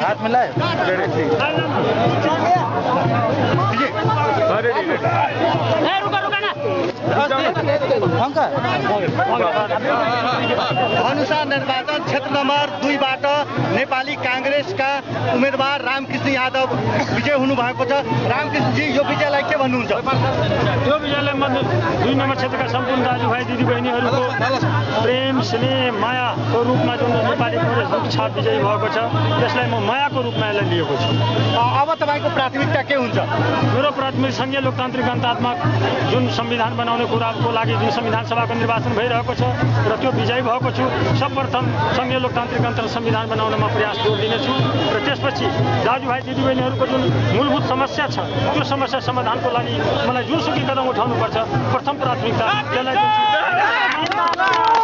हाथ मिलाए अनुसार निर्वाचन क्षेत्र नंबर 2 बाट नेपाली कांग्रेसका उम्मेदवार रामकृष्ण यादव विजय हुनुभएको छ। रामकृष्ण जी, यो विजयलाई के भन्नुहुन्छ? यो विजयलाई म 2 नम्बर क्षेत्रका सम्पूर्ण दाजुभाइ दिदीबहिनीहरूको प्रेम स्नेह मायाको रूपमा जुन नेपाली कांग्रेस छाप विजयी भएको छ त्यसलाई म मायाको रूपमा यसलाई लिएको छु। अब तपाईँको प्राथमिकता के हुन्छ? मेरो प्राथमिक संघीय लोकतान्त्रिक गणतन्त्रात्मक जुन संविधान बनाउने कुराको लागि जुन संविधान सभाको निर्वाचन भइरहेको छ र त्यो विजयी भएको छु। सर्वप्रथम संघीय लोकतान्त्रिक गणतन्त्र संविधान बनाउनमा प्रयास जोड दिनेछु र त्यसपछि दाजुभाइ दिदीबहिनीहरूको जुन मूलभूत समस्या छ त्यो समस्या समाधानको लागि मलाई जुनसुकै कदम उठाउनुपर्छ प्रथम प्राथमिकता त्यसलाई दिन्छु।